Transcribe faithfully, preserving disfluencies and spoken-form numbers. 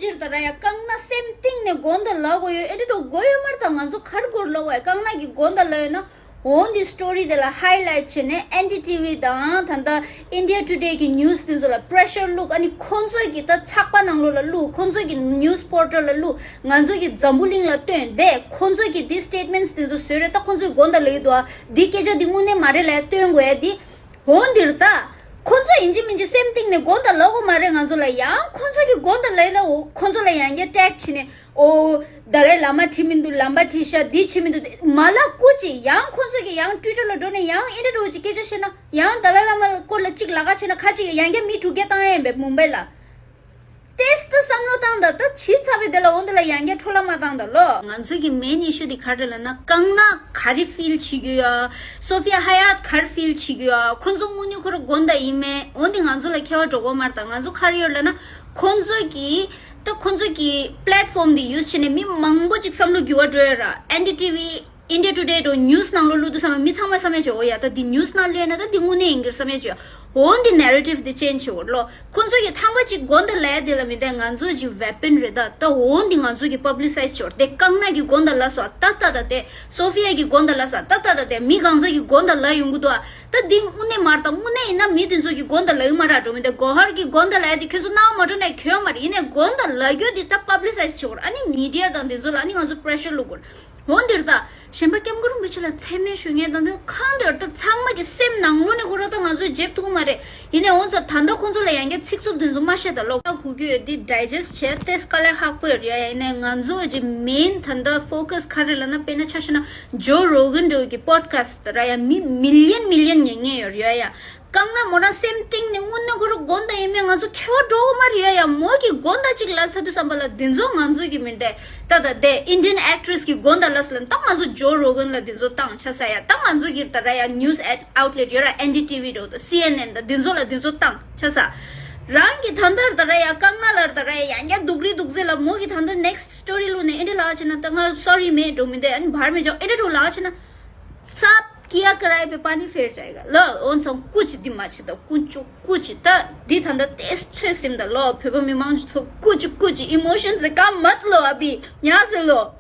སྤྱིར་ད་ར་ཡ་རྐང་སྣ་སེམས་གཏིང་ནས་དགོངས་དག་ལབ་དགོས་ཡོད་ཨེ་འདྲ་འགྲོ་དགོས་ཡོད་མ་རེད། ད་ང་ཚོ་ག་རེ་དགོས་ལབ་དགོས་ཡ། རྐང་སྣ་གི་དགོངས་དག་ལབ་ཡོད་ན། འོ་འདི་སི་ཊོ་རི་དེ་ལ་ཧའི་ལའེ་ཊི་བྱས་ནས་ཨེན་ཌི་ཊི་ཝི་དང་ད་ལྟ་ཨིན་ཌི་ཡ་ཊུ་ཌེ་གི་ནིའུ་སི་དེ་ཚོ་ལ་པི་རེ་ཤར་བླུགས། ཨ་ནི་ཁོང་ཚོས་ཀྱི་ད་ཚགས་པར་ནང་ལོགས་ལ་བླུགས། ཁོང་ཚོས་ཀྱི་ནིའུ་སི་པོར་ཊལ་ལ་བླུགས། ང་ཚོས་ཀྱི་འཛམ་བུ་གླིང་ལ་སྟོན་བསྡད། ཁོང་ཚོས་ཀྱི་འདི་སི་ཊེཊ་མེན་ཊི་དེ་ཚོ་བཟོས་རེད། ད་ཁོང་ཚོས་དགོངས་དག་ལབ་ཀྱི་འདུག་ཨ། འདི་སྐད་ཆ་འདི་དངོས་གནས་མ་རེད་ལབ་སྟོན་དགོས་ཡ་འདི། འོ་འདིར་ད། ཁོ་ཚོ་ཡིན་གཅིག་མིན་གཅིག་སེམས་གཏིང་ནས་དགོངས་དག་ལབ་དགོས་མ་རེད་ང་ཚོ་ལ། ཡང་ཁོ་ཚོ་གི་དགོངས་དག་ལབ་ཡིན་ན། འོ་ཁོ་ཚོ་ལ་ཡང་བསྐྱར་ཊེག་བྱས་ནས། འོ་ད་ལའི་བླ་མ་བྲིས་མི་འདུག་ལམ་པ་བྲིས་ཤག་འདི་བྱས་མི་འདུག་མ་ལ་སྐུ་ཅིག་ཡང་ཁོ་ཚོ་གི་ཡང་ཊུའི་ཊར་ལ་འགྲོ་ནས་ཡང་ཨེ་འདྲ་འདྲ་བོ་ཅིག་སྐད་ཆ་བཤད་ན། ཡང་ད་ལའི་བླ་མ་སྐོར་ལ་གཅིག་ལབ་ཁ་བྱས་ན། ཁ་ཅིག་ཡང་བསྐྱར་མི་དྲུག་བརྒྱ་བཏང་ཡ་ཡིན་པས་མུམ་བྷེ་ལ། ཏེས་ཏེ་བསམ་བློ་བཏང་དང་། ད་བྱིས་ཚར་བའི་དེ་ལ་འོ་འདི་ལ་ཡང་བསྐྱར་འཕྲོ་བརླག་མ་བཏང་དང་ལོ། ང་ཚོའི་གི་མེན་ཨི་ཤུ་དེ་ག་རེ་ལབ་ན། རྐང་སྣ་ག་རེ་ཕིལ་བྱེད་རྒྱུ་ཡ། སོ་ཕི་ཡ་ཧ་ཡ་ཏི་ག་རེ་ཕིལ་བྱེད་རྒྱུ་ཡ། ཁོ་ཚོ་དངོས་གནས་ཁོ་རང་དགོངས་དག་ཡིན་མེད་འོ་འདི་ང་ཚོ་ལ་ཁྱད་པར་འགྲོ་གི་མ་རེད། ད་ང་ཚོ་ག་རེ་ཡོད་ལབ་ན། ཁོ་ཚོ་གི་ད་ཁོ་ཚོ་གི་པི་ལེཊ་ཕོམ་དེ་ཡུ་སི་བྱས་ནས་མི་མང་པོ་ཅིག་བསམ་བློ་འགྱུར་བ་འགྲོ་ཡ་ར། ཨེན་ཌི་ཊི་ཝི། ཨིན་ཌི་ཡ་ཊུ་ཌེ་འདྲ་ནིའུ་སི་ནང་ལོགས་བླུགས་དུས་ཙམ་པ་མི་ཚང་མས་བསམ་ཡ་བྱེད། འོ་ཡ་ད་འདི་ནིའུ་སི་ནང་བླུགས་ན་ད་འདི་དངོས་གནས་ཡིན་གྱི་རེད་བསམ་ཡ་བྱེད། འོ་འདི་ནེ་རེ་ཊིབ་འདི་ཅེན་ཇི་བྱེད་དགོས་ལོ། ཁོ་ཚོ་གི་ཐང་པ་ཅིག་དགོངས་དག་ལབ་ཡ་དེ་ལ་མི་བསྡད། ང་ཚོ་ཅིག་ཝེ་པན་རེད། ད་ད་འོ་འདི་ང་ཚོ་གི་པབ་ལི་སའི་ཛི་བྱེད་དགོས་རེད། དེ་རྐང་སྣ་གི་དགོངས་དག་ལབ་སོང་ད་ལྟ་ད་དེ་སོ་ཕི་ཡ་གི་དགོངས་དག་ལབ་སོང་ད་ལྟ་ད་དེ་མི་གང་ཚ་གི་དགོངས་དག་ལབ་ཡོང་གི་འདུག་ཨ། ད་འདི་དངོས་གནས་མ་རེད། ད་དངོས་གནས་ཡིན་ན་མི་དེ་ཚོ་གི་དགོངས་དག་ལབ་ཡོད་མ་རེད་འགྲོ་མི་འདུག་གོ་ཧར་གི་དགོངས་དག་ལབ་ཡ་དེ་ཁྱོད་ཚོ་སྣང་བ་མ་འགྲོ་ན་གྱོད་མ་རེད། ཡིན་ནའི་དགོངས་དག་ལབ་རྒྱུ་དེ་ད་པབ་ལི་སའི་ཛི་བྱེད་དགོས་རེད། ཨ་ནི་མི་ཌི་ཡ་དང་དེ་ཚོ་ལ་ཨ་ནི་ང་ཚོ་པི་རེ་ཤར་བླུགས་དགོས་རེད། འོ་འདིར་ད་གཞན་པ་སྐྱབས་མགོན་རིན་པོ་ཆེ་ལ་མཚན་སྨད་ཞུ་མཁན་དང་དུ་གང་འདིར་ད་ཚང་མ་གི་སེམས་ནང་ལོགས་ནས་ཁོ་རང་ད་ང་ཚོས་བརྗེད་ཐུབ་ཀྱི་མ་རེད། ཡིན་ནའི་འོ་ཙམ་ད་ལྟ་ཁོང་ཚོ་ལ་ཡང་བསྐྱར་ཚིག་རྩུབ་དེ་ཚོ་མ་བཤད་ད་ལོ། ད་གོ་རྒྱུ་ཡོད་འདི་ཌའི་ཇེ་སི་ཊི་བྱས་ཏེ་དཀའ་ལས་ཁག་པོ་ཡོད་རེད་ཡ། ཡིན་ནའི་ང་ཚོ་གི་མེན་ད་ལྟ་ཕོ་ཀ་སི་ག་རེ་ལབ་ན། དཔེར་ན་ཆ་བཞག་ན་ཇོ་རོ་གན་འདྲ་བོ་གི་པོ་ཌི་ཁ་སི་ཊི་ར་ཡ་མི་མི་ལི་ཡན་མི་ལི་ཡན་ཉན་མཁན་ཡོད་རེད་ཡ། རྐང་སྣ་མོ་རང་སེམས་གཏིང་ནས་དངོས་གནས་ཁོ་རང་དགོངས་དག་ཡིན་མིན་ང་ཚོ་ཁྱད་པར་འགྲོ་གི་མ་རེད་ཡ། མོ་གི་དགོངས་དག་ཅིག་ལབ་ཚར་དུས་ཙམ་པ་ལ་འདི་ཚོ་ང་ཚོ་གི་མི་འདྲ། ད་ད་དེ་ཨིན་ཌི་ཡན་ཨེག་ཊི་རེ་སི་གི་དགོངས་དག་ལབ་ས་ལ་ད་ང་ཚོ་ཇོ་རོ་གན་ལ་འདི་ཚོ་བཏང་ཆ་ས་ཡ། ད་ང་ཚོ་གི་ད་ར་ཡ་ནིའུ་སི་ཨའུཊ་ལེཊ་ཡོད་ར། ཨེན་ཌི་ཊི་ཝི་འདྲ་བོ་དང་སི་ཨེན་ཨེན་དང་འདི་ཚོ་ལ་འདི་ཚོ་བཏང་ཆ་ས། རང་གི་ད་ལྟར་ད་ར་ཡ་རྐང་སྣ་ལ་ད་ར་ཡ་ཡང་བསྐྱར་སྡུག་རུས་སྡུག་ཚེ་ལ་མོ་གི་ད་ལྟ་ནེག་སི་ཊི་སི་ཊོ་རི་བླུགས་ནས་ཨེ་འདྲ་ལབ་བྱས་ན་ད་ང་སོ་རི་མེད་འགྲོ་མི་འདུག་ཨ་ནི་བར་མི་འཇོག་ཨེ་འདྲ་འགྲོ་ལབ་བྱས་ན། སབ་ཀིའ་ཀ་རའི་པེ་པ་ནི་ཕེར་ཇའེ་ག་ལོ། འོན་ཙང་ཀུ་ཅི་འདི་མ་བྱེད་ད། ཀུ་ཅོ་ཀུ་ཅི་ད་འདི་ད་ལྟ་ཏེས་ཚོད་སེམས་ད་ལོ། བོད་པ་མི་མང་ཚོ་ཀུ་ཅི་ཀུ་ཅི་ཨི་མོ་ཤན་ཟེར་ག་མ་ལོ། ཨ་བི་ཉ་ཟེར་ལོ།